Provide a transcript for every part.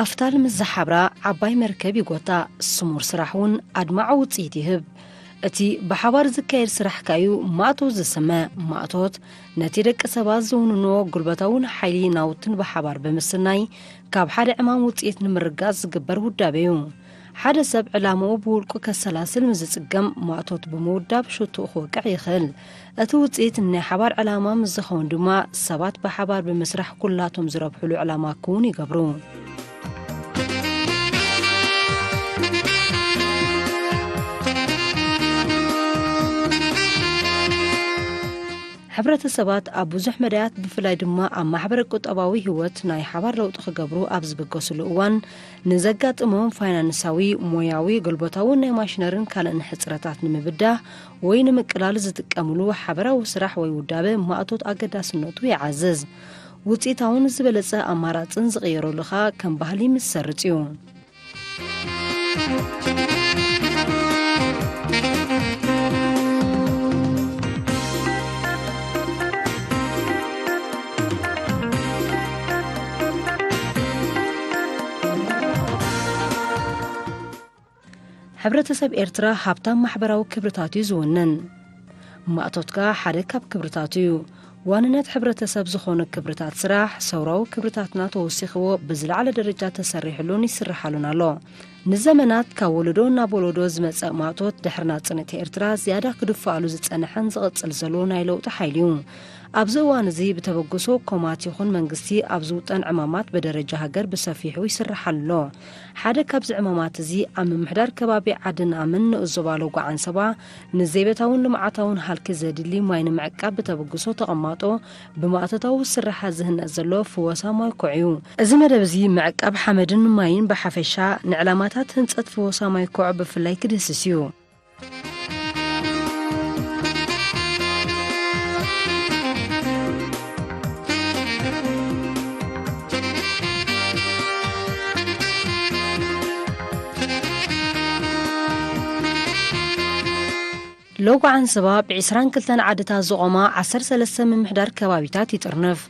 ኣፍታል ምስ ዝሓብራ ዓባይ መርከብ ይጎታ፣ ስሙር ስራሕ እውን ኣድማዒ ውጽኢት ይህብ። እቲ ብሓባር ዝካየድ ስራሕ ከኣ እዩ ማእቶት ዝስመ። ማእቶት ነቲ ደቂ ሰባት ዝውንንዎ ጉልበታውን ሓይሊ ናውትን ብሓባር ብምስናይ ካብ ሓደ ዕማም ውጽኢት ንምርጋጽ ዝግበር ውዳበ እዩ። ሓደ ሰብ ዕላምኡ ብውልቁ ከሰላስል ምስ ዝጽገም ማእቶት ብምውዳብ ሽቱኡ ክወቅዕ ይኽእል። እቲ ውጽኢት ናይ ሓባር ዕላማ ምስ ዝኸውን ድማ ሰባት ብሓባር ብምስራሕ ኩላቶም ዝረብሕሉ ዕላማ ክውን ይገብሩ። ሕብረተሰባት ኣብ ብዙሕ መዳያት ብፍላይ ድማ ኣብ ማሕበረ ቁጠባዊ ህይወት ናይ ሓባር ለውጢ ክገብሩ ኣብ ዝብገስሉ እዋን ንዘጋጥሞም ፋይናንሳዊ፣ ሞያዊ፣ ጉልበታውን ናይ ማሽነርን ካልእን ሕጽረታት ንምብዳህ ወይ ንምቅላል ዝጥቀምሉ ሓበራዊ ስራሕ ወይ ውዳበ ማእቶት ኣገዳስነቱ ይዓዝዝ። ውጽኢታውን ዝበለጸ ኣማራጽን ዝቕየረሉ ኸኣ ከም ባህሊ ምስ ዝሰርጽ እዩ። ሕብረተሰብ ኤርትራ ሃብታም ማሕበራዊ ክብርታት እዩ ዝውንን። ማእቶት ከኣ ሓደ ካብ ክብርታቱ እዩ። ዋንነት ሕብረተሰብ ዝኾኑ ክብርታት ስራሕ፣ ሰውራዊ ክብርታትና ተወሲኽዎ ብዝለዓለ ደረጃ ተሰሪሕሉን ይስርሓሉን ኣሎ። ንዘመናት ካብ ወለዶ ናብ ወለዶ ዝመጸ ማእቶት ድሕሪ ናጽነት ኤርትራ ዝያዳ ክድፋኣሉ ዝጸንሐን ዝቕጽል ዘሎ ናይ ለውጢ ሓይሊ እዩ። ኣብዚ እዋን እዚ ብተበግሶ ኮማት ይኹን መንግስቲ ኣብ ዝውጠን ዕማማት ብደረጃ ሃገር ብሰፊሑ ይስርሓሉ ኣሎ። ሓደ ካብዚ ዕማማት እዚ ኣብ ምምሕዳር ከባቢ ዓድን ኣምን ንኡስ ዞባ ሎጎ ዓንሰባ ንዘይቤታውን ልምዓታውን ሃልኪ ዘድሊ ማይ ንምዕቃብ ብተበግሶ ተቐማጦ ብማእቶታዊ ስርሓት ዝህነጽ ዘሎ ፍወሳ ማይ ኮዕ እዩ። እዚ መደብ እዚ ምዕቃብ ሓመድን ማይን ብሓፈሻ ንዕላማታት ህንጸት ፍወሳ ማይ ኮዕ ብፍላይ ክድህስስ እዩ። ሎጎ ዓንሰባ ብዒስራን ክልተን ዓድታት ዝቖማ ዓሰርተ ሰለስተ ምምሕዳር ከባቢታት ይጥርንፍ።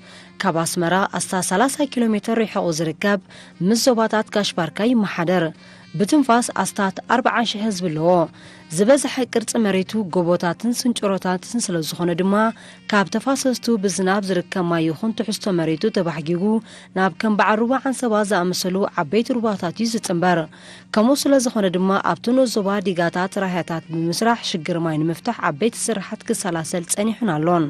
ካብ ኣስመራ ኣስታት ሰላሳ ኪሎ ሜትር ርሒቑ ዝርከብ ምስ ዞባታት ጋሽ ባርካ ይመሓደር። ብትንፋስ ኣስታት ኣርብዓ ሺሕ ህዝቢ ኣለዎ። ዝበዝሐ ቅርጺ መሬቱ ጎቦታትን ስንጭሮታትን ስለ ዝኾነ ድማ ካብ ተፋሰስቱ ብዝናብ ዝርከብ ማይ ይኹን ትሕዝቶ መሬቱ ተባሕጊጉ ናብ ከም በዓል ሩባ ዓንሰባ ዝኣመሰሉ ዓበይቲ ሩባታት እዩ ዝጽንበር። ከምኡ ስለ ዝኾነ ድማ ኣብቲ ንኡስ ዞባ ዲጋታት ራህያታት ብምስራሕ ሽግር ማይ ንምፍታሕ ዓበይቲ ስራሓት ክሰላሰል ጸኒሑን ኣሎን።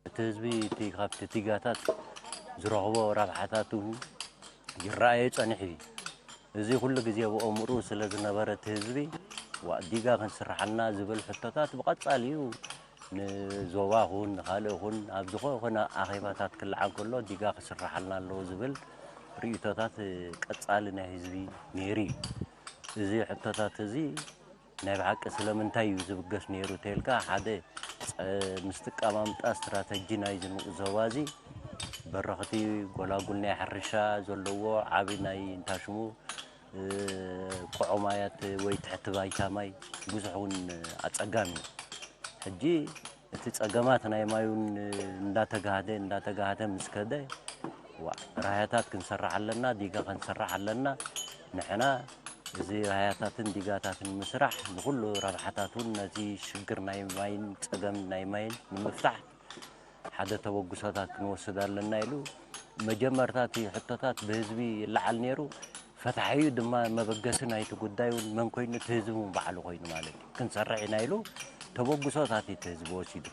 እቲ ህዝቢ እቲ ካብቲ ዲጋታት ዝረኽቦ ረብሓታት እውን ይረኣዮ ጸኒሑ እዩ። እዚ ኩሉ ግዜ ብኣእምሮኡ ስለ ዝነበረ እቲ ህዝቢ፣ ዋእ ዲጋ ክንስርሓልና ዝብል ሕቶታት ብቐጻሊ እዩ ንዞባ ኹን ንኻልእ ኹን ኣብ ዝኾነ ኣኼባታት ክለዓል ከሎ ዲጋ ክስርሓልና ኣለዎ ዝብል ርእይቶታት ቀጻሊ ናይ ህዝቢ ነይሩ እዩ። እዚ ሕቶታት እዚ ናይ ብሓቂ ስለምንታይ እዩ ዝብገስ ነይሩ ተልካ፣ ሓደ ጸ-፣ ምስቲ ኣቀማምጣ ስትራተጂ ናይዚ ንኡስ ዞባ እዚ በረኽቲ፣ ጎላጉል ናይ ሕርሻ ዘለዎ ዓቢ ናይ እንታሽሙ፣ እ፣ ቆዖ ማያት ወይ ትሕቲ ባይታ ማይ ብዙሕ እውን ኣጸጋሚ እዩ። ሕጂ እቲ ጸገማት ናይ ማይ እውን እንዳተጋህደ፣ እንዳተጋህደ ምስ ከደ፣ ዋ፣ ራህያታት ክንሰርሕ ኣለና፣ ዲጋ ክንሰርሕ ኣለና፣ ንሕና እዚ ራያታትን ዲጋታትን ምስራሕ ንኹሉ ረብሓታት እውን ነዚ ሽግር ናይ ማይን ጸገም ናይ ማይን ንምፍታሕ ሓደ ተበግሶታት ክንወስድ ኣለና ኢሉ መጀመርታ እቲ ሕቶታት ብህዝቢ ይለዓል ነይሩ። ፈታሒኡ ድማ መበገሲ ናይቲ ጉዳይ እውን መን ኮይኑ? እቲ ህዝቢ እውን ባዕሉ ኮይኑ ማለት እዩ። ክንሰርሕ ኢና ኢሉ ተበግሶታት እዩ እቲ ህዝቢ ወሲዱ።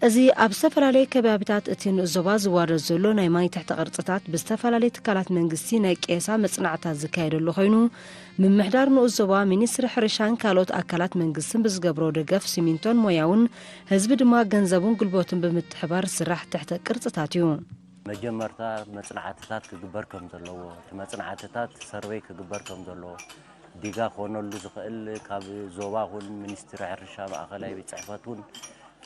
እዚ ኣብ ዝተፈላለየ ከባቢታት እቲ ንኡስ ዞባ ዝዋረድ ዘሎ ናይ ማይ ትሕተ ቅርጽታት ብዝተፈላለየ ትካላት መንግስቲ ናይ ቀየሳ መጽናዕትታት ዝካየደሉ ኮይኑ፣ ምምሕዳር ንኡስ ዞባ፣ ሚኒስትሪ ሕርሻን ካልኦት ኣካላት መንግስትን ብዝገብሮ ደገፍ ሲሚንቶን ሞያውን ህዝቢ ድማ ገንዘቡን ጉልበቱን ብምትሕባር ዝስራሕ ትሕተ ቅርጽታት እዩ። መጀመርታ መጽናዕትታት ክግበር ከም ዘለዎ፣ እቲ መጽናዕትታት ሰርቬይ ክግበር ከም ዘለዎ፣ ዲጋ ክኾነሉ ዝኽእል ካብ ዞባ ኹን ሚኒስትሪ ሕርሻ ማእኸላይ ቤት ጽሕፈት እውን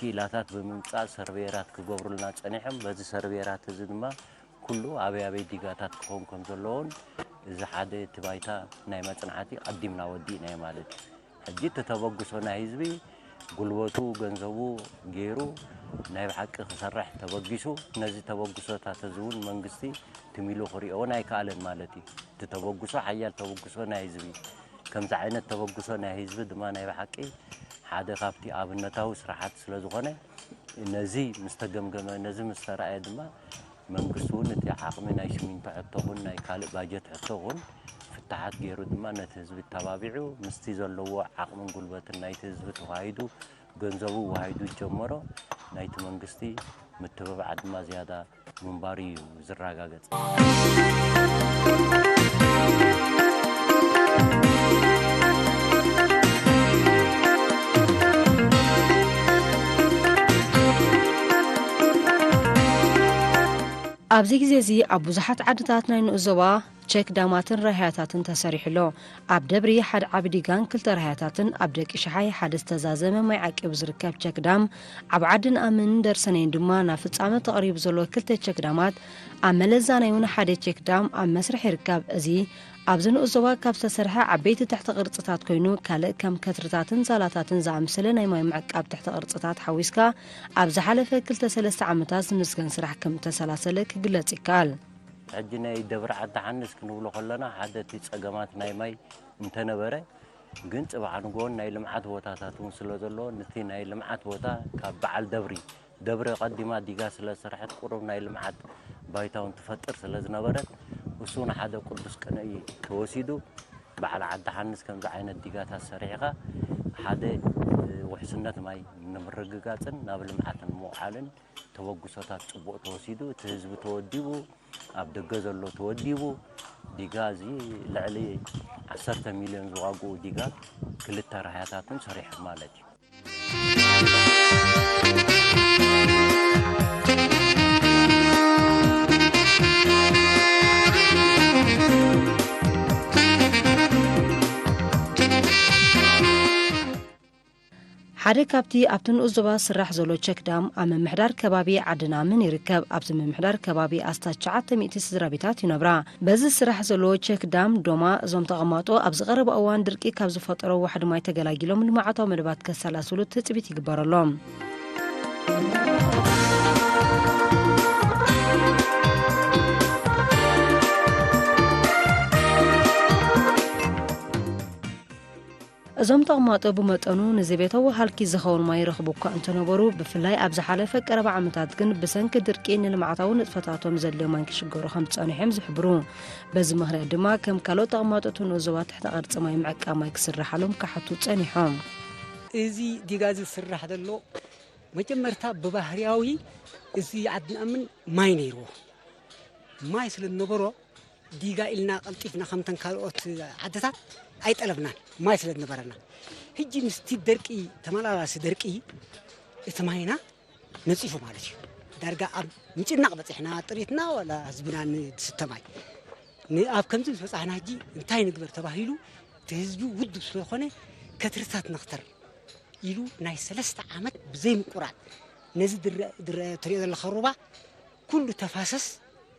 ክኢላታት ብምምጻእ ሰርቬየራት ክገብሩልና ጸኒሖም። በዚ ሰርቬየራት እዚ ድማ ኩሉ ኣበይ ኣበይ ዲጋታት ክኾን ከም ዘለዎን እዚ ሓደ እቲ ባይታ ናይ መጽናዕቲ ቀዲምና ወዲእናዮ ማለት እዩ። ሕጂ እቲ ተበግሶ ናይ ህዝቢ ጉልበቱ፣ ገንዘቡ ገይሩ ናይ ብሓቂ ክሰርሕ ተበጊሱ፣ ነዚ ተበግሶታት እዚ እውን መንግስቲ ትም ኢሉ ክሪኦ እውን ኣይከኣለን ማለት እዩ። እቲ ተበግሶ ሓያል ተበግሶ ናይ ህዝቢ፣ ከምዚ ዓይነት ተበግሶ ናይ ህዝቢ ድማ ናይ ብሓቂ ሓደ ካብቲ ኣብነታዊ ስራሓት ስለ ዝኾነ፣ ነዚ ምስ ተገምገመ፣ ነዚ ምስ ተረኣየ ድማ መንግስቲ እውን እቲ ዓቕሚ ናይ ሲሚንቶ ሕቶ ኹን ናይ ካልእ ባጀት ሕቶ ኹን ፍታሓት ገይሩ ድማ ነቲ ህዝቢ ተባቢዑ ምስቲ ዘለዎ ዓቕምን ጉልበትን ናይቲ ህዝቢ ተዋሂዱ ገንዘቡ ዋሂዱ ዝጀመሮ ናይቲ መንግስቲ ምትብባዕ ድማ ዝያዳ ምንባሩ እዩ ዝረጋገጽ። ኣብዚ ግዜ እዚ ኣብ ብዙሓት ዓድታት ናይ ንኡስ ዞባ ቸክ ዳማትን ራህያታትን ተሰሪሑ ኣሎ። ኣብ ደብሪ ሓደ ዓቢ ዲጋን ክልተ ራህያታትን ኣብ ደቂ ሸሓይ ሓደ ዝተዛዘመ ማይ ዓቂቡ ዝርከብ ቸክ ዳም ኣብ ዓዲ ንኣምን ደርሰነይን ድማ ናብ ፍጻመ ተቐሪቡ ዘሎ ክልተ ቸክ ዳማት ኣብ መለዛናይ እውን ሓደ ቸክ ዳም ኣብ መስርሕ ይርከብ። እዚ ኣብዚ ንኡስ ዞባ ካብ ዝተሰርሐ ዓበይቲ ትሕተ ቅርጽታት ኮይኑ፣ ካልእ ከም ከትርታትን ዛላታትን ዝኣመሰለ ናይ ማይ ምዕቃብ ትሕተ ቅርጽታት ሓዊስካ ኣብ ዝሓለፈ ክልተ ሰለስተ ዓመታት ዝምስገን ስራሕ ከም እተሰላሰለ ክግለጽ ይከኣል። ሕጂ ናይ ደብረ ዓዲ ሓንስ ክንብሎ ከለና ሓደ እቲ ጸገማት ናይ ማይ እንተነበረ ግን ጽባሕ ንግሆን ናይ ልምዓት ቦታታት እውን ስለ ዘሎ ነቲ ናይ ልምዓት ቦታ ካብ በዓል ደብሪ ደብረ ቀዲማ ዲጋ ስለ ዝሰርሐት ቁሩብ ናይ ልምዓት ባይታ እውን ትፈጥር ስለ ዝነበረት እሱ ንሓደ ቅዱስ ቅንኢ ተወሲዱ በዓል ዓዲ ሓንስ ከምዚ ዓይነት ዲጋታት ሰሪሕኻ ሓደ ውሕስነት ማይ ንምርግጋጽን ናብ ልምዓት ንምውዓልን ተበግሶታት ጽቡቕ ተወሲዱ እቲ ህዝቢ ተወዲቡ ኣብ ደገ ዘሎ ተወዲቡ ዲጋ እዚ ልዕሊ ዓሰርተ ሚልዮን ዝዋግኡ ዲጋ ክልተ ራህያታትን ሰሪሑ ማለት እዩ። ሓደ ካብቲ ኣብቲ ንኡስ ዞባ ዝስራሕ ዘሎ ቸክ ዳም ኣብ ምምሕዳር ከባቢ ዓዲ ናምን ይርከብ። ኣብዚ ምምሕዳር ከባቢ ኣስታት ትሽዓተ ሚእቲ ስድራ ቤታት ይነብራ። በዚ ዝስራሕ ዘሎ ቸክ ዳም ዶማ እዞም ተቐማጦ ኣብዚ ቀረባ እዋን ድርቂ ካብ ዝፈጠሮ ዋሕዲ ማይ ተገላጊሎም ልምዓታዊ መደባት ከሰላስሉ ትጽቢት ይግበረሎም። እዞም ተቕማጦ ብመጠኑ ንዘቤታዊ ሃልኪ ዝኸውን ማይ ይረኽቡ እኳ እንተነበሩ፣ ብፍላይ ኣብ ዝሓለፈ ቀረባ ዓመታት ግን ብሰንኪ ድርቂ ንልምዓታዊ ንጥፈታቶም ዘድልዮ ማይ ክሽገሩ ከም ዝጸንሑ እዮም ዝሕብሩ። በዚ ምኽንያት ድማ ከም ካልኦት ተቕማጦ እቲ ንኡስ ዞባ ትሕተ ቅርጺ ማይ ምዕቃብ ማይ ክስርሓሎም ክሓቱ ጸኒሖም። እዚ ዲጋ እዚ ዝስራሕ ዘሎ መጀመርታ ብባህርያዊ እዚ ዓዲ ንኣምን ማይ ነይርዎ። ማይ ስለ ዝነበሮ ዲጋ ኢልና ቀልጢፍና ከምተን ካልኦት ዓድታት ኣይጠለብናን፣ ማይ ስለ ዝነበረና። ሕጂ ምስቲ ደርቂ፣ ተመላላሲ ደርቂ፣ እቲ ማይና ነጺፉ ማለት እዩ። ዳርጋ ኣብ ምጭናቕ በጺሕና፣ ጥሪትና ዋላ ህዝብና ንዝስተ ማይ። ን-፣ ኣብ ከምዚ ምስ በጻሕና ሕጂ እንታይ ንግበር ተባሂሉ፣ እቲ ህዝቢ ውዱብ ስለ ዝኾነ ከትርታት ነኽተር ኢሉ ናይ ሰለስተ ዓመት ብዘይ ምቁራጽ ነዚ ድረ-፣ ድረ-፣ ትሪኦ ዘለኻ ሩባ ኩሉ ተፋሰስ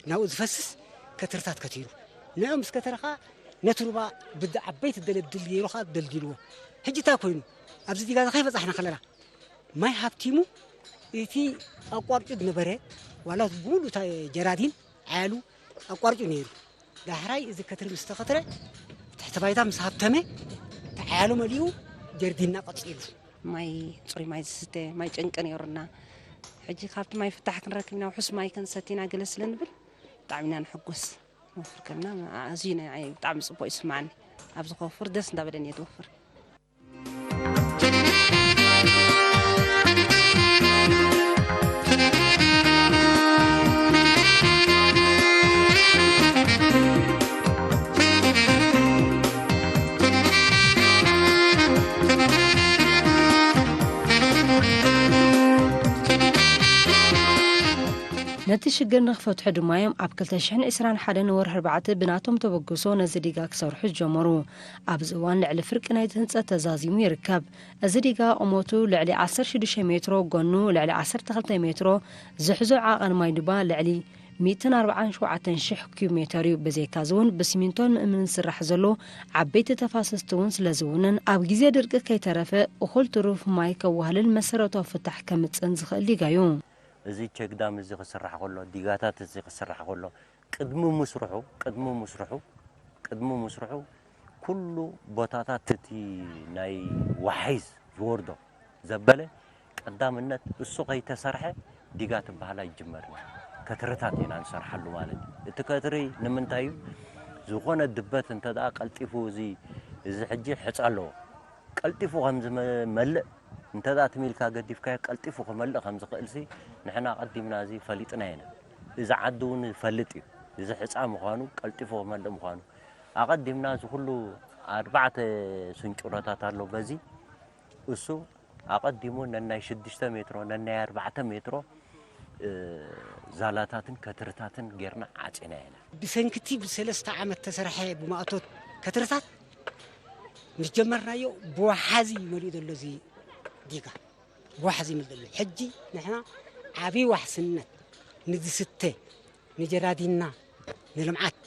ናብኡ ዝፈስስ ከትርታት ከቲሩ። ንዑ ምስ ከተረ ኸዓ ነቲ ሩባ ብዓበይቲ ደለድል ገይሩ ኸዓ ደልዲልዎ። ሕጂ እንታይ ኮይኑ? ኣብዚ ዲጋዛ ከይበጻሕና ከለና ማይ ሃብቲሙ እቲ ኣቋርጩ ዝነበረ ዋላ ብሙሉ እታ ጀራዲን ዓያሉ ኣቋርጩ ነይሩ። ዳሕራይ እዚ ከትሪ ምስ ተኸትረ ትሕቲ ባይታ ምስ ሃብተመ ተዓያሉ መሊኡ ጀርዲንና ቀጺሉ። ማይ፣ ጽሩይ ማይ ዝስተ ማይ ጨንቂ ነይሩና። ሕጂ ካብቲ ማይ ፍታሕ ክንረክብ ኢና፣ ውሑስ ማይ ክንሰቲ ኢና ገለ ስለ ንብል ብጣዕሚ ኢና ንሕጎስ። ንወፍር ከለና ኣዝዩ ንዓይ ብጣዕሚ ጽቡቕ ይስምዓኒ። ኣብዚ ክወፍር ደስ እንዳበለኒ እየ ዝወፍር። ነቲ ሽግር ንኽፈትሑ ድማ እዮም ኣብ ክልተ ሽሕን ዕስራን ሓደን ወርሒ ኣርባዕተ ብናቶም ተበግሶ ነዚ ዲጋ ክሰርሑ ዝጀመሩ። ኣብዚ እዋን ልዕሊ ፍርቂ ናይቲ ህንጸት ተዛዚሙ ይርከብ። እዚ ዲጋ ቁመቱ ልዕሊ ዓሰርተ ሽዱሽተ ሜትሮ፣ ጎኑ ልዕሊ ዓሰርተ ክልተ ሜትሮ፣ ዝሕዞ ዓቐን ማይ ድማ ልዕሊ ሚእትን ኣርባዓን ሸውዓተን ሽሕ ኪዩብ ሜተር እዩ። ብዘይካዚ እውን ብሲሚንቶን ምእምንን ዝስራሕ ዘሎ ዓበይቲ ተፋሰስቲ እውን ስለ ዝውንን ኣብ ግዜ ድርቂ ከይተረፈ እኹል ትሩፍ ማይ ከዋህልን መሰረታዊ ፍታሕ ከምጽእን ዝኽእል ዲጋ እዩ። እዚ ቸክዳም እዚ ክስራሕ ከሎ፣ ዲጋታት እዚ ክስራሕ ከሎ፣ ቅድሚ ምስርሑ፣ ቅድሚ ምስርሑ፣ ቅድሚ ምስርሑ ኩሉ ቦታታት እቲ ናይ ወሓይዝ ዝወርዶ ዘበለ ቀዳምነት እሱ ከይተሰርሐ ዲጋ ትበሃል ኣይጅመርን። ከትርታት ኢና ንሰርሓሉ ማለት እዩ። እቲ ከትሪ ንምንታይ እዩ? ዝኾነ ድበት እንተ ደኣ ቀልጢፉ እዚ፣ እዚ ሕጂ ሕጻ ኣለዎ። ቀልጢፉ ከም ዝመልእ እንተ ደኣ ትም ኢልካ ገዲፍካዮ ቀልጢፉ ክመልእ ከም ዝኽእልሲ ንሕና ኣቐዲምና እዚ ፈሊጥና ኢና። እዚ ዓዲ እውን ይፈልጥ እዩ። እዚ ሕጻ ምዃኑ፣ ቀልጢፉ ክመልእ ምዃኑ። ኣቐዲምና እዚ ኩሉ ኣርባዕተ ስንጭሮታት ኣሎ። በዚ እሱ ኣቐዲሙ ነናይ ሽዱሽተ ሜትሮ፣ ነናይ ኣርባዕተ ሜትሮ፣ እ፣ ዛላታትን ከትርታትን ጌርና ዓጺና ኢና። ብሰንክቲ ብሰለስተ ዓመት ተሰርሐ ብማእቶት ከትርታት ምስ ጀመርናዮ ብወሓዚ መሊኡ ዘሎ እዚ ዲጋ። ብወሓዚ መሊኡ ዘሎ። ሕጂ ንሕና ዓብዪ ዋሕስነት ንዝስተ፣ ንጀራዲንና፣ ንልምዓት፣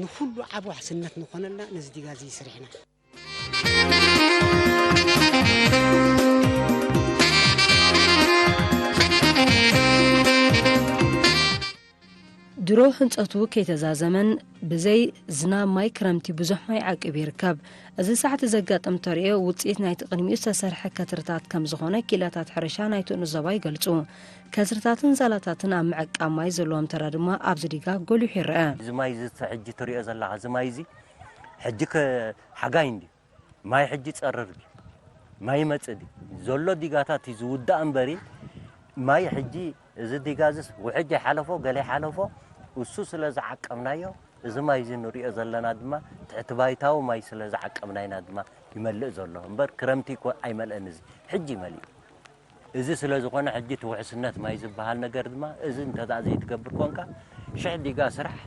ንኹሉ ዓቢ ዋሕስነት ንኾነልና ነዚ ዲጋ እዚ ሰሪሕና። ድሮ ህንጸቱ ከይተዛዘመን ብዘይ ዝናብ ማይ ክረምቲ ብዙሕ ማይ ዓቂቡ ይርከብ። እዚ ሳዕቲ ዘጋጥም ተርእዮ ውጽኢት ናይቲ ቅድሚኡ ዝተሰርሐ ከትርታት ከም ዝኾነ ኪኢላታት ሕርሻ ናይቲ ንኡስ ዞባ ይገልጹ። ከትርታትን ዛላታትን ኣብ ምዕቃብ ማይ ዘለዎም ተራ ድማ ኣብዚ ዲጋ ጎሊሑ ይረአ። እዚ ማይ እዚ ሕጂ ትሪኦ ዘለኻ፣ እዚ ማይ እዚ ሕጂ ከ-፣ ሓጋይ እንድዩ። ማይ ሕጂ ጸርር ድዩ? ማይ ይመጽእ ድዩ? ዘሎ ዲጋታት እዩ ዝውዳእ እምበሪ፣ ማይ ሕጂ፣ እዚ ዲጋ እዚስ ውሕጅ ይሓለፎ፣ ገለ ይሓለፎ፣ እሱ ስለ ዝዓቀብናዮ፣ እዚ ማይ እዚ ንሪኦ ዘለና ድማ፣ ትሕቲ ባይታዊ ማይ ስለ ዝዓቀብና ኢና ድማ ይመልእ ዘሎ። እምበር ክረምቲ ይኮ-፣ ኣይመልእን፣ እዚ ሕጂ መሊኡ። እዚ ስለ ዝኾነ፣ ሕጂ እቲ ውሕስነት ማይ ዝበሃል ነገር ድማ፣ እዚ እንተ ደኣ ዘይትገብር ኮንካ፣ ሽሕ ዲጋ ስራሕ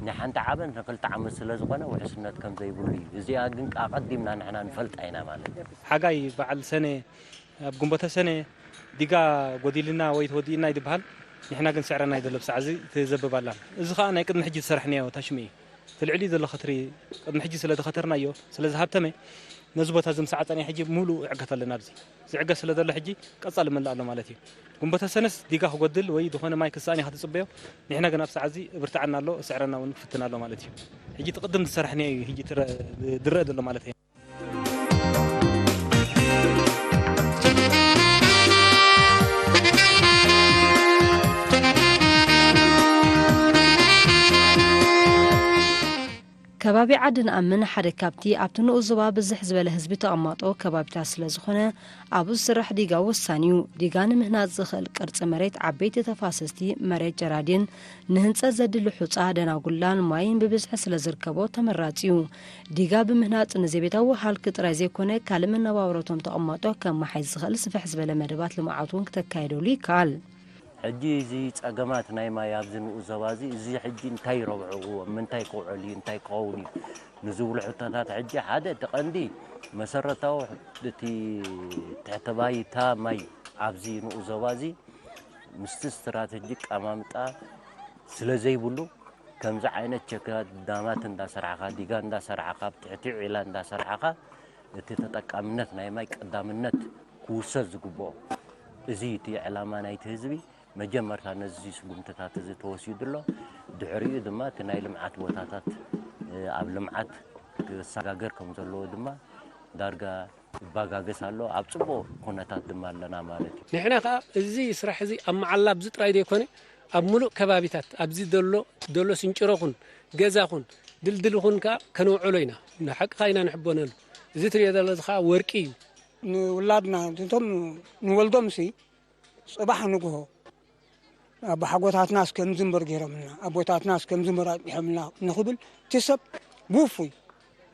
ንሓንቲ ዓመት ንክልተ ዓመት ስለ ዝኾነ፣ ውሕስነት ከም ዘይብሉ እዩ። እዚኣ ግን ኣቐዲምና ንሕና ንፈልጣ ኢና ማለት እዩ። ሓጋይ በዓል ሰነ ኣብ ግንቦተ ሰነ ዲጋ ጎዲልና ወይ ተወዲእና ይድበሃል። ንሕና ግን ስዕረና እዩ ዘሎ ብሳዕ እዚ ትዘብብ ኣላ። እዚ ኸኣ ናይ ቅድሚ ሕጂ ዝሰራሕናዮ ታሽሚ እዩ። እቲ ልዕሊ ዘሎ ከትሪ ቅድሚ ሕጂ ስለ ዝኸተርናዮ፣ ስለ ዝሃብተመ፣ ነዚ ቦታ እዚ ምስ ዓጸናዮ ሕጂ ሙሉእ ይዕገት ኣለና ኣብዚ። ዝዕገት ስለ ዘሎ ሕጂ ቀጻሊ ይመልእ ኣሎ ማለት እዩ። ግንቦተ ሰነስ ዲጋ ክጎድል ወይ ዝኾነ ማይ ክሰኣን ኢኻ ትጽበዮ። ንሕና ግን ኣብ ሰዓት እዚ ብርትዓና ኣሎ፣ ስዕረና እውን ክፍትን ኣሎ ማለት እዩ። ሕጂ እቲ ቅድም ዝሰራሕናዮ እዩ ሕጂ ትረ-፣ ዝረአ ዘሎ ማለት እዩ። ከባቢ ዓዲ ንኣምን ሓደ ካብቲ ኣብቲ ንኡስ ዞባ ብዝሕ ዝበለ ህዝቢ ተቐማጦ ከባቢታት ስለ ዝኾነ፣ ኣብኡ ዝስራሕ ዲጋ ወሳኒ እዩ። ዲጋ ንምህናጽ ዝኽእል ቅርጺ መሬት፣ ዓበይቲ ተፋሰስቲ፣ መሬት ጀራዲን፣ ንህንጸት ዘድሊ ሑጻ፣ ደናጉላን ማይን ብብዝሒ ስለ ዝርከቦ ተመራጺ እዩ። ዲጋ ብምህናጽ ንዘቤታዊ ሃልኪ ጥራይ ዘይኮነ፣ ካልእ መነባብሮቶም ተቐማጦ ከመሓይሽ ዝኽእል ስፍሕ ዝበለ መደባት ልምዓት እውን ክተካየደሉ ይከኣል። ሕጂ እዚ ጸገማት ናይ ማይ ኣብዚ ንኡስ ዞባ እዚ፣ እዚ ሕጂ እንታይ ረብሕዎ፣ ምንታይ ክውዕል እዩ፣ እንታይ ክኸውን እዩ፣ ንዝብሉ ሕቶታት ሕጂ ሓደ እቲ ቀንዲ መሰረታዊ እቲ ትሕተ ባይታ ማይ ኣብዚ ንኡስ ዞባ እዚ ምስቲ ስትራተጂ ኣቀማምጣ ስለ ዘይብሉ፣ ከምዚ ዓይነት ቸክ ዳማት እንዳሰርዓኻ፣ ዲጋ እንዳሰርዓኻ፣ ኣብ ትሕቲ ዒላ እንዳሰርዓኻ፣ እቲ ተጠቃምነት ናይ ማይ ቀዳምነት ክውሰድ ዝግብኦ። እዚ እቲ ዕላማ ናይቲ ህዝቢ። መጀመርታ ነዚ ስጉምትታት እዚ ተወሲዱ ኣሎ። ድሕሪኡ ድማ እቲ ናይ ልምዓት ቦታታት፣ እ፣ ኣብ ልምዓት ክሰጋገር ከም ዘለዎ ድማ ዳርጋ ይባጋገስ ኣሎ። ኣብ ጽቡቕ ኩነታት ድማ ኣለና ማለት እዩ። ንሕና ከኣ እዚ ስራሕ እዚ ኣብ መዓላ ኣብዚ ጥራይ ዘይኮነ ኣብ ምሉእ ከባቢታት ኣብዚ ደሎ፣ ደሎ ስንጭሮ ኹን ገዛ ኹን ድልድል ኹን ከኣ ከነውዕሎ ኢና። ንሓቅኻ ኢና ንሕበነሉ። እዚ ትሪኦ ዘሎ እዚ ከኣ ወርቂ እዩ። ንውላድና እቶም ንወልዶምሲ ጽባሕ ንግሆ ኣቦሓጎታትናስ ከምዚ እምበር ገይሮምልና፣ ኣቦታትናስ ከምዚ እምበር ኣጽኒሖምልና ንኽብል እቲ ሰብ ብውፉይ፣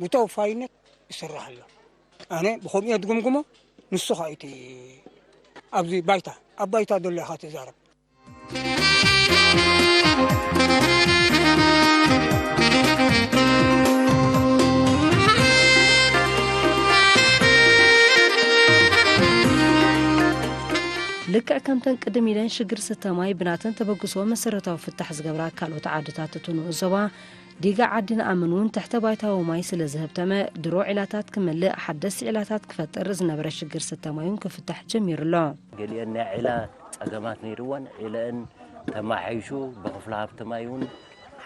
ብተወፋይነት ይሰርሕ ኣሎ። ኣነ ብኸምኡ እየ ዝግምግሞ፣ ንሱ ኸኣ እቲ ኣብዚ ባይታ፣ ኣብ ባይታ ዘሎ ኢኻ ትዛረብ። ልክዕ ከምተን ቅድም ኢለን ሽግር ስተ ማይ ብናተን ተበግሶ መሰረታዊ ፍታሕ ዝገብራ ካልኦት ዓድታት እቲ ንኡስ ዞባ፣ ዲጋ ዓዲ ንኣምን እውን ትሕተ ባይታዊ ማይ ስለ ዝህብተመ፣ ድሮ ዒላታት ክመልእ፣ ሓደስቲ ዒላታት ክፈጥር፣ ዝነበረ ሽግር ስተ ማይ እውን ክፍታሕ ጀሚሩ ኣሎ። ገሊአን ናይ ዒላ ጸገማት ነይርወን፣ ዒለአን ተማሓይሹ፣ ብክፍለ ሃብቲ ማይ እውን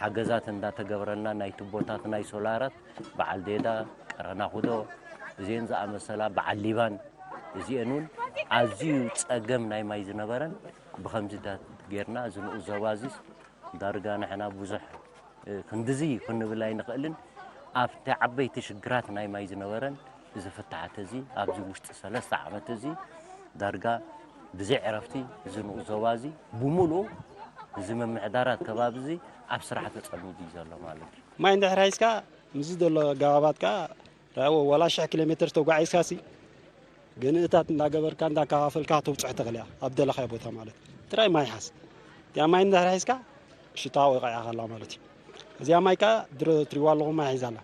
ሓገዛት እንዳተገብረልና፣ ናይ ቱቦታት፣ ናይ ሶላራት፣ በዓል ዴዳ፣ ቀረና ኩዶ፣ እዚአን ዝኣመሰላ፣ በዓል ሊባን፣ እዚአን እውን ኣዝዩ ጸገም ናይ ማይ ዝነበረን፣ ብኸምዚ ዳ-፣ ጌርና፣ እዚ ንኡስ ዞባ እዚስ ዳርጋ ንሕና ብዙሕ፣ እ፣ ክንድዚ ክንብል ኣይንኽእልን። ኣብቲ ዓበይቲ ሽግራት ናይ ማይ ዝነበረን፣ እዚ ፍታሓት እዚ ኣብዚ ውሽጢ ሰለስተ ዓመት እዚ ዳርጋ ብዘይ ዕረፍቲ እዚ ንኡስ ዞባ እዚ ብምሉኡ እዚ ምምሕዳራት ከባቢ እዚ ኣብ ስራሕ ተጸሚዱ እዩ ዘሎ ማለት እዩ። ማይ እንድሕር ሒዝካ ምስዚ ዘሎ ኣገባባት ከኣ ርኣይዎ፣ ዋላ ሽሕ ኪሎ ሜትር ተጓዒዝካሲ ግንእታት እንዳገበርካ እንዳከፋፈልካ ተውጽሖ ትኽእል እያ፣ ኣብ ደለኻዮ ቦታ ማለት እዩ። ጥራይ ማይ ሓዝ። እቲኣ ማይ እንድሕር ሒዝካ ሽታኣ ወይቓ ኢኻ ከላ ማለት እዩ። እዚኣ ማይ ከኣ ድሮ ትሪዋ ኣለኹም ማይ ሒዛ ኣላ።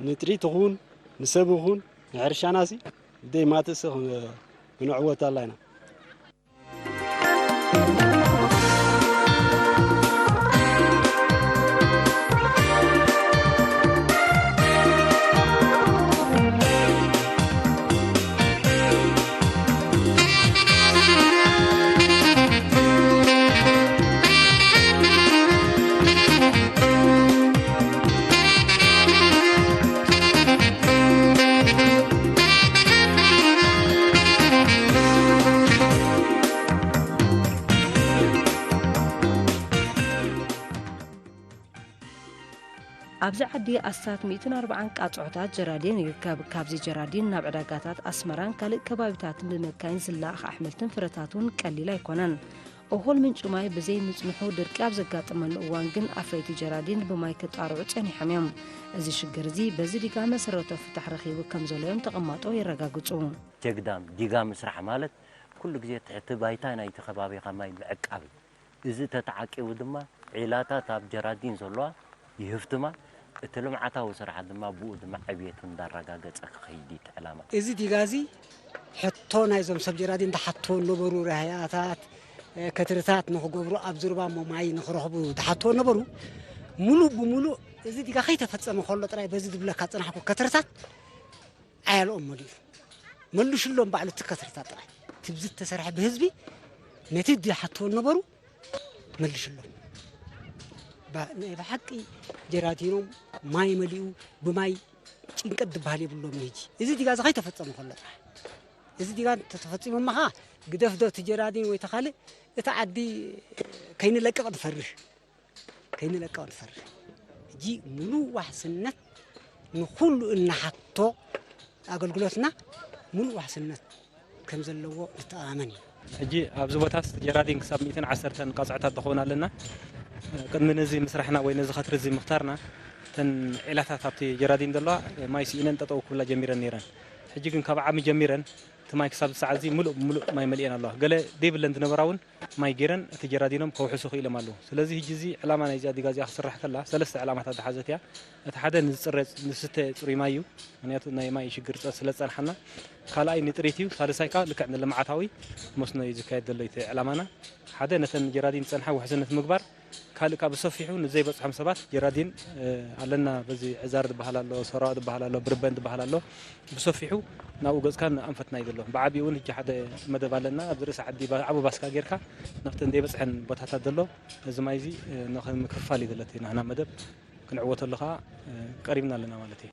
ንጥሪት ይኹን ንሰብ ይኹን ንሕርሻናሲ ብደይ ማትእሲ ክን-፣ ክንዕወት ኣላ ኢና። ኣብዚ ዓዲ ኣስታት ሚእትን ኣርባዓን ቃጽዖታት ጀራዲን ይርከብ። ካብዚ ጀራዲን ናብ ዕዳጋታት ኣስመራን ካልእ ከባቢታትን ብመካይን ዝለኣኽ ኣሕምልትን ፍረታት እውን ቀሊል ኣይኮነን። እኹል ምንጪ ማይ ብዘይ ምጽንሑ ድርቂ ኣብ ዘጋጠመሉ እዋን ግን ኣፍረይቲ ጀራዲን ብማይ ክጣርዑ ጸኒሖም እዮም። እዚ ሽግር እዚ በዚ ዲጋ መሰረታዊ ፍታሕ ረኺቡ ከም ዘሎ እዮም ተቐማጦ የረጋግጹ። ቸክዳም፣ ዲጋ ምስራሕ ማለት ኩሉ ግዜ ትሕቲ ባይታ ናይቲ ከባቢኻ ማይ ምዕቃብ እዩ። እዚ ተተዓቂቡ ድማ ዒላታት ኣብ ጀራዲን ዘለዋ ይህፍትማ፣ እቲ ልምዓታዊ ስራሕ ድማ ብኡ ድማ ዕብየቱ እንዳረጋገጸ ክኸይድ እዩ እቲ ዕላማ። እዚ ዲጋ እዚ ሕቶ ናይዞም ሰብ ጀራዲን ዝሓትዎ ነበሩ፣ ራህያታት፣ እ፣ ከትርታት ንኽገብሩ ኣብ ዝርባ እሞ ማይ ንኽረኽቡ ዝሓትዎ ነበሩ። ሙሉእ ብሙሉእ እዚ ዲጋ ከይተፈጸመ ከሎ ጥራይ በዚ ዝብለካ ዝጸናሕኩ ከትርታት ኣያልኦም መሊኡ። መልሽሎም ባዕሉ እቲ ከትርታት ጥራይ። እቲ ብዚ ዝተሰርሐ ብህዝቢ ነቲ ዝሓትዎ ነበሩ መልሽሎም። ባ-፣ ናይ ብሓቂ ጀራዲኖም ማይ መሊኡ ብማይ ጭንቀት ዝበሃል የብሎም ሕጂ። እዚ ዲጋ እዚ ከይተፈጸመ ከሎ ጥራሕ። እዚ ዲጋ እንተተፈጺሙ እሞ ኸዓ ግደፍ ዶ እቲ ጀራዲን ወይ ተኻልእ እቲ ዓዲ ከይንለቅቕ ንፈርህ። ከይንለቅቕ ንፈርህ። ሕጂ ሙሉእ ዋሕስነት ንኹሉ እንሓቶ ኣገልግሎትና ሙሉእ ዋሕስነት ከም ዘለዎ ንተኣማመን እዩ። ሕጂ ኣብዚ ቦታስ ጀራዲን ክሳብ ሚእትን ዓሰርተን ቃጽዕታት ዝኸውን ኣለና። ቅድሚ ነዚ ምስራሕና ወይ ነዚ ከትሪ እዚ ምኽታርና እተን ዒላታት ኣብቲ ጀራዲን ዘለዋ ማይ ስኢነን ጠጠው ክብላ ጀሚረን ነይረን። ሕጂ ግን ካብ ዓሚ ጀሚረን እቲ እቲ ማይ ክሳብ ሰዓት እዚ ምሉእ ብምሉእ ማይ መሊኤን ኣለዋ። ገለ ዘይብለን ዝነበራ እውን ማይ ገይረን እቲ ጀራዲኖም ከውሕሱ ክኢሎም ኣለዉ። ስለዚ ሕጂ እዚ ዕላማ ናይዚኣ ዲጋ እዚኣ ክስራሕ ከላ ሰለስተ ዕላማታት ዝሓዘት እያ። እቲ ሓደ ንዝፅረ-፣ ንዝስተ ፅሩይ ማይ እዩ። ምክንያቱ ናይ ማይ ሽግር ፀ-፣ ስለ ዝፀንሓና። ካልኣይ ንጥሪት እዩ። ሳልሳይ ከዓ ልክዕ ንልምዓታዊ መስኖ እዩ ዝካየድ ዘሎ እቲ ዕላማና። ሓደ ነተን ጀራዲን ዝፀንሓ ውሕስነት ምግባር፣ ካልእ ካብ ብሰፊሑ ንዘይበፅሖም ሰባት ጀራዲን፣ እ፣ ኣለና። በዚ ዕዛር ዝበሃል ኣሎ፣ ሰራዋ ዝበሃል ኣሎ፣ ብርበን ዝበሃል ኣሎ። ብሰፊሑ ናብኡ ገፅካ ንኣንፈትና እዩ ዘሎ። ብዓቢኡ እውን ሕጂ ሓደ መደብ ኣለና። ኣብዚ ርእሲ ዓዲ ባ-፣ ዓቢ ባስካ ጌርካ ናብተን ዘይበፅሐን ቦታታት ዘሎ እዚ ማይ እዚ፣ እ፣ ንኽምክፍፋል እዩ ዘለቲ ናህና መደብ። ክንዕወተሉ ከዓ፣ እ፣ ቀሪብና ኣለና ማለት እዩ።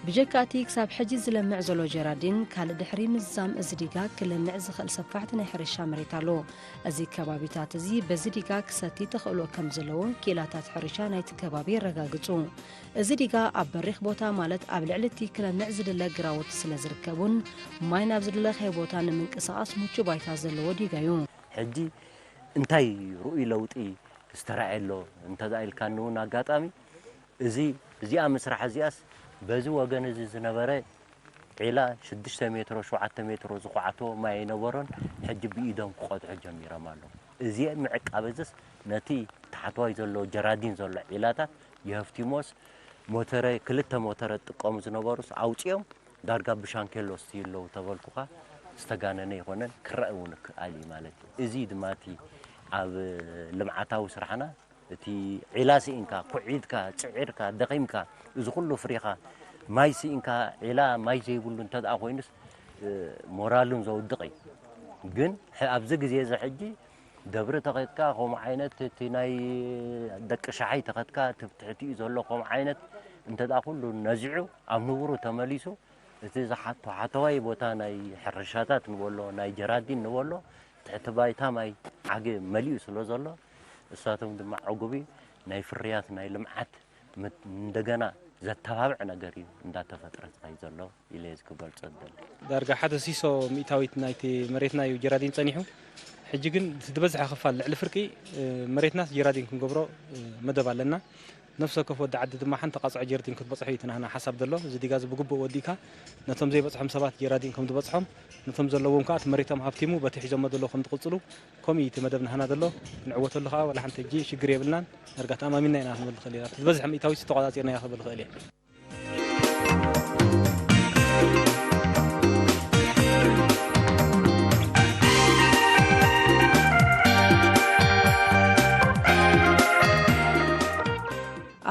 ብጀካ እቲ ክሳብ ሕጂ ዝለምዕ ዘሎ ጀራዲን፣ ካልእ ድሕሪ ምዝዛም እዚ ዲጋ ክለምዕ ዝኽእል ሰፋሕቲ ናይ ሕርሻ መሬት ኣሎ። እዚ ከባቢታት እዚ በዚ ዲጋ ክሰቲ ተኽእሎ ከም ዘለዎ ክኢላታት ሕርሻ ናይቲ ከባቢ የረጋግጹ። እዚ ዲጋ ኣብ በሪኽ ቦታ፣ ማለት ኣብ ልዕሊ እቲ ክለምዕ ዝድለ ግራውቲ ስለ ዝርከቡን ማይ ናብ ዝድለኻዮ ቦታ ንምንቅስቓስ ምቹእ ባይታ ዘለዎ ዲጋ እዩ። ሕጂ እንታይ ርኡይ ለውጢ ዝተራእየ ኣሎ እንተዛ ኢልካኒ እውን ኣጋጣሚ እዚ፣ እዚኣ ምስራሕ እዚኣስ በዚ ወገን እዚ ዝነበረ ዒላ ሽዱሽተ ሜትሮ፣ ሸውዓተ ሜትሮ ዝኹዓቶ ማይ ኣይነበሮን። ሕጂ ብኢዶም ክቆድሑ ጀሚሮም ኣለዉ። እዚ ምዕቃብ እዚስ ነቲ ታሕተዋይ ዘሎ ጀራዲን ዘሎ ዒላታት የህፍቲሞስ ሞተረ፣ ክልተ ሞተረ ዝጥቀሙ ዝነበሩስ ኣውፂኦም ዳርጋ ብሻንኬሎ ዝስትዩ ኣለዉ ተበልኩኻ ዝተጋነነ ይኾነን ክረአ እውን ይክኣል እዩ ማለት እዩ። እዚ ድማ እቲ ኣብ ልምዓታዊ ስራሕና እቲ ዒላ ስኢንካ፣ ኩዒትካ፣ ጽዒርካ፣ ደኺምካ፣ እዚ ኩሉ ፍሪኻ፣ ማይ ስኢንካ፣ ዒላ ማይ ዘይብሉ እንተ ደኣ ኮይኑስ፣ እ፣ ሞራሉን ዘውድቕ እዩ። ግን ሕ-፣ ኣብዚ ግዜ እዚ ሕጂ ደብሪ ተኸትካ፣ ከምኡ ዓይነት እቲ ናይ ደቂ ሸሓይ ተኸትካ፣ እቲ ትሕቲኡ ዘሎ ከምኡ ዓይነት እንተ ደኣ ኩሉ ነዚዑ፣ ኣብ ንቡሩ ተመሊሱ፣ እቲ ዝሓቶ ሓተዋይ ቦታ ናይ ሕርሻታት ንበሎ፣ ናይ ጀራዲን ንበሎ፣ ትሕቲ ባይታ ማይ ዓገ መሊኡ ስለ ዘሎ፣ እሳቶም ድማ ዕጉቢ ናይ ፍርያት ናይ ልምዓት ምት-፣ እንደገና ዘተባብዕ ነገር እዩ እንዳተፈጥረ ዝኸይድ ዘሎ ኢለ እዚ ክገልጾ ዝደሊ። ዳርጋ ሓደ ሲሶ ሚእታዊት ናይቲ መሬትና እዩ ጀራዲን ጸኒሑ። ሕጂ ግን እቲ ዝበዝሐ ክፋል ልዕሊ ፍርቂ፣ እ፣ መሬትናስ ጀራዲን ክንገብሮ፣ እ፣ መደብ ኣለና። ነፍሲ ወከፍ ወዲ ዓዲ ድማ ሓንቲ ቃጽዖ ጀርዲን ክትበጽሖ እዩ እቲ ናህና ሓሳብ ዘሎ። እዚ ዲጋ እዚ ብግቡእ ወዲእካ ነቶም ዘይበጽሖም ሰባት ጀራዲን ከም ዝበጽሖም፣ ነቶም ዘለዎም ከኣ እቲ መሬቶም ሃብቲሙ በቲ ሒዞሞ ዘለዉ ከም ዝቕጽሉ፣ ከምኡ እዩ እቲ መደብ ናህና ዘሎ። ክንዕወተሉ ከኣ ዋላ ሓንቲ ሕጂ ሽግር የብልናን። ዳርጋ ተኣማሚንና ኢና ክንብል ንኽእል ኢና። እቲ ዝበዝሐ ሚእታዊት ተቖጻጺርናዮ ክብል እኽእል እየ።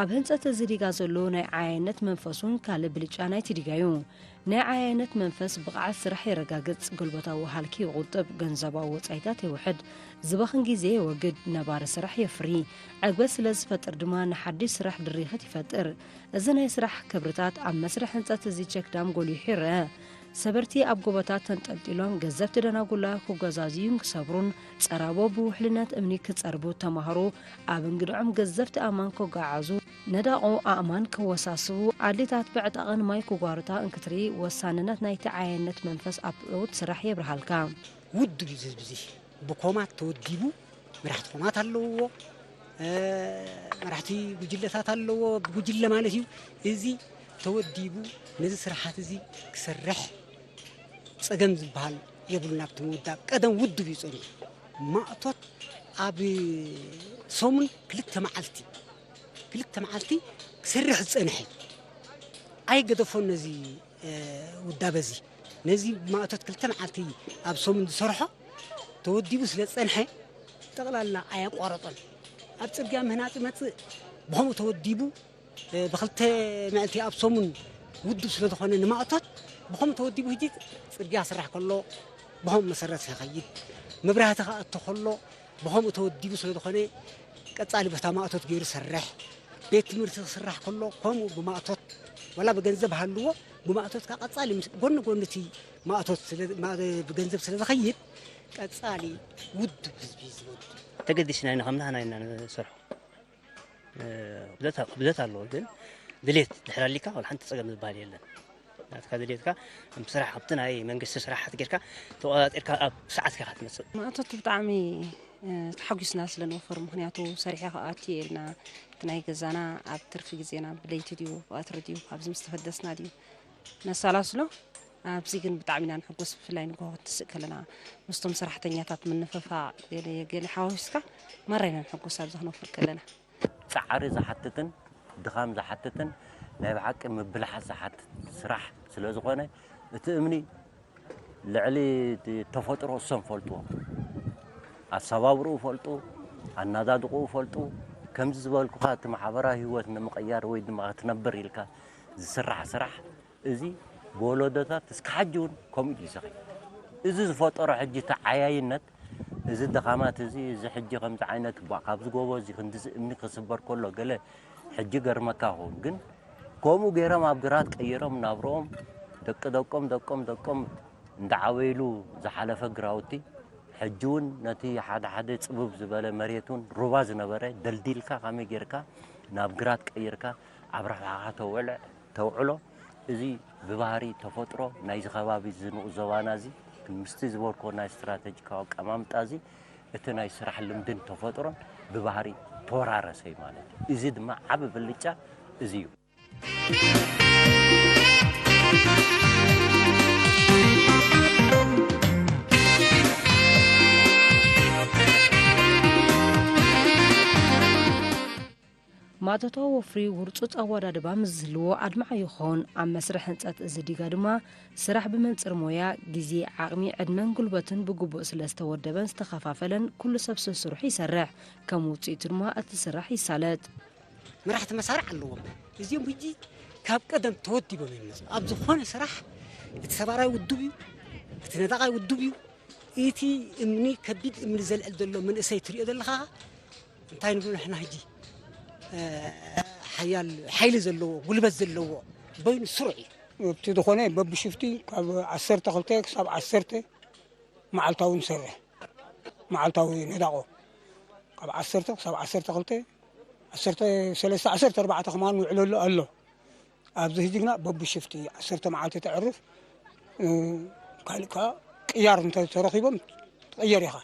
ኣብ ህንጸት እዚ ዲጋ ዘሎ ናይ ዓያይነት መንፈስ እውን ካልእ ብልጫ ናይቲ ዲጋ እዩ። ናይ ዓያይነት መንፈስ ብቕዓት ስራሕ የረጋግጽ፣ ጉልበታዊ ሃልኪ ይቑጥብ፣ ገንዘባዊ ወጻኢታት የውሕድ፣ ዝባኽን ግዜ የወግድ፣ ነባሪ ስራሕ የፍሪ። ዕግበት ስለ ዝፈጥር ድማ ንሓድሽ ስራሕ ድርኺት ይፈጥር። እዚ ናይ ስራሕ ክብርታት ኣብ መስርሕ ህንጸት እዚ ቸክዳም ጎሊሑ ይረአ። ሰበርቲ ኣብ ጎቦታት ተንጠልጢሎም ገዘፍቲ ደናጉላ ክገዛዝዩን ክሰብሩን፣ ጸራቦ ብውሕልነት እምኒ ክጸርቡ፣ ተማሃሮ ኣብ እንግድዖም ገዘፍቲ ኣእማን ክጓዓዙ፣ ነዳቑ ኣእማን ክወሳስቡ፣ ኣድሊታት ብዕጣቕን ማይ ክጓሩታ እንክትርኢ፣ ወሳንነት ናይቲ ዓያይነት መንፈስ ኣብ ዕዉት ስራሕ የብርሃልካ። ውድብ እዩ ዝህዝቢ እዚ። ብኮማት ተወዲቡ፣ መራሕቲ ኮማት ኣለውዎ፣ እ፣ መራሕቲ ጉጅለታት ኣለዎ፣ ብጉጅለ ማለት እዩ። እዚ ተወዲቡ ነዚ ስራሓት እዚ ክሰርሕ ጸገም ዝበሃል የብሉን። ኣብቲ ምውዳብ ቀደም ውድብ እዩ ጸኒሑ። ማእቶት ኣብ ሰሙን ክልተ መዓልቲ፣ ክልተ መዓልቲ ክሰርሕ ዝጸንሐ ኣይገደፎን ነዚ፣ እ፣ ውዳበ እዚ። ነዚ ማእቶት ክልተ መዓልቲ ኣብ ሰሙን ዝሰርሖ ተወዲቡ ስለ ዝጸንሐ ጠቕላላ ኣየቋረጾን። ኣብ ጽርግያ ምህናጽ ይመጽእ፣ ብኸምኡ ተወዲቡ፣ እ፣ ብኽልተ መዓልቲ ኣብ ሰሙን ውዱብ ስለ ዝኾነ ንማእቶት ብኸምኡ ተወዲቡ። ሕጂ ጽርግያ ክስራሕ ከሎ ብኸምኡ መሰረት ይኸይድ። መብራህቲ ክኣቱ ከሎ ብኸምኡ ተወዲቡ ስለ ዝኾነ ቀጻሊ በታ ማእቶት ገይሩ ይሰርሕ። ቤት ትምህርቲ ክስራሕ ከሎ ከምኡ ብማእቶት፣ ዋላ ብገንዘብ ሃልዎ፣ ብማእቶት ካብ ቀጻሊ ምስ፣ ጎኒ ጎኒ እቲ ማእቶት ስለ፣ ማ-፣ ብገንዘብ ስለ ዝኸይድ ቀጻሊ ውዱብ ህዝቢ እዩ ዝወድብ። ተገዲስና ኢና ከም ናህና ኢና ንሰርሖ። እ፣ ክብደት፣ ክብደት ኣለዎ፣ ግን ድሌት ድሕር ኣሊካ ዋላ ሓንቲ ጸገም ዝበሃል የለን። ናትካ ድሌትካ፣ ስራሕ፣ ኣብቲ ናይ መንግስቲ ስራሓት ጌርካ ተቆጻጺርካ ኣብ ሰዓትካ ኢኻ ትመጽእ። ማእቶት ብጣዕሚ ተሓጒስና ስለ ንወፍር፣ ምኽንያቱ ሰሪሐ ክኣቱ እየ ኢልና፣ እቲ ናይ ገዛና ኣብ ትርፊ ግዜና ብለይቲ ድዩ ብቐትሪ ድዩ ካብዚ ምስ ተፈደስና ድዩ ነሰላስሎ። ኣብዚ ግን ብጣዕሚ ኢና ንሕጎስ፣ ብፍላይ ንጎሆ ክትስእ ከለና ምስቶም ሰራሕተኛታት ምንፍፋቕ ገለ ገለ ሓዋዊስካ ማራ ኢና ንሕጎስ ኣብዚ ክንወፍር ከለና። ጻዕሪ ዝሓትትን ድኻም ዝሓትትን ናይ ብሓቂ ምብልሓት ዝሓትት ስራሕ ስለ ዝኾነ፣ እቲ እምኒ ልዕሊ እቲ ተፈጥሮ እሶም ፈልጥዎ፣ ኣሰባብርኡ ፈልጡ፣ ኣናዳድቕኡ ፈልጡ። ከምዚ ዝበልኩኻ እቲ ማሕበራዊ ህይወት ንምቕያር ወይ ድማ ክትነብር ኢልካ ዝስራሕ ስራሕ እዚ ብወለዶታት እስካብ ሕጂ እውን ከምኡ እዩ ዝኸይድ። እዚ ዝፈጠሮ ሕጂ ተዓያይነት እዚ ድኻማት እዚ እዚ ሕጂ ከምዚ ዓይነት ባ- ካብዚ ጎቦ እዚ ክንድዚ እምኒ ክስበር ከሎ ገለ ሕጂ ገርመካ ይኸውን፣ ግን ከምኡ ገይሮም ኣብ ግራት ቀይሮም ናብርኦም ደቂ ደቆም ደቆም ደቆም እንዳዓበይሉ ዝሓለፈ ግራውቲ ሕጂ እውን ነቲ ሓደ ሓደ ጽብብ ዝበለ መሬት እውን ሩባ ዝነበረ ደልዲልካ ከመይ ጌርካ ናብ ግራት ቀይርካ ኣብ ረብሓኻ ተውዕሎ እዚ ብባህሪ ተፈጥሮ ናይዚ ከባቢ እዚ ንኡስ ዞባና እዚ ምስቲ ዝበልኩዎ ናይ ስትራተጂካዊ ኣቀማምጣ እዚ እቲ ናይ ስራሕ ልምድን ተፈጥሮን ብባህሪ ተወራረሰ እዩ ማለት እዩ። እዚ ድማ ዓቢ ብልጫ እዚ እዩ። ማእቶታዊ ወፍሪ ውርጹጽ ኣወዳድባ ምስ ዝህልዎ ኣድማዒ ይኾን። ኣብ መስርሕ ህንጸት እዚ ዲጋ ድማ ስራሕ ብመንጽር ሞያ፣ ግዜ፣ ዓቕሚ፣ ዕድመን ጉልበትን ብግቡእ ስለ ዝተወደበን ዝተኸፋፈለን ኩሉ ሰብ ስስርሑ ይሰርሕ። ከም ውጽኢቱ ድማ እቲ ስራሕ ይሳለጥ። መራሕቲ መሳርዕ ኣለዎም። እዚኦም ሕጂ ካብ ቀደም ተወዲቦም እዮም ዝመፁ። ኣብ ዝኾነ ስራሕ እቲ ሰባራይ ውዱብ እዩ፣ እቲ ነዳቓይ ውዱብ እዩ። እቲ እምኒ ከቢድ እምኒ ዘልዕል ዘሎ መንእሰይ ትሪኦ ዘለኻ እንታይ ንብሎ ንሕና ሕጂ ሓያል ሓይሊ ዘለዎ ጉልበት ዘለዎ በይኑ ስሩዕ እዩ። ኣብቲ ዝኾነ በብሽፍቲ ካብ ዓሰርተ ክልተ ክሳብ ዓሰርተ መዓልታዊ ንሰርሕ። መዓልታዊ ነዳቖ ካብ ዓሰርተ ክሳብ ዓሰርተ ክልተ ዓሰርተ ሰለስተ ዓሰርተ ኣርባዕተ ከማን ንውዕለሉ ኣሎ። ኣብዚ ሕጂ ግና በብሽፍቲ ዓሰርተ መዓልቲ ተዕርፍ ካልእ ከዓ ቅያር እንተተረኺቦም ትቕየር ኢኻ።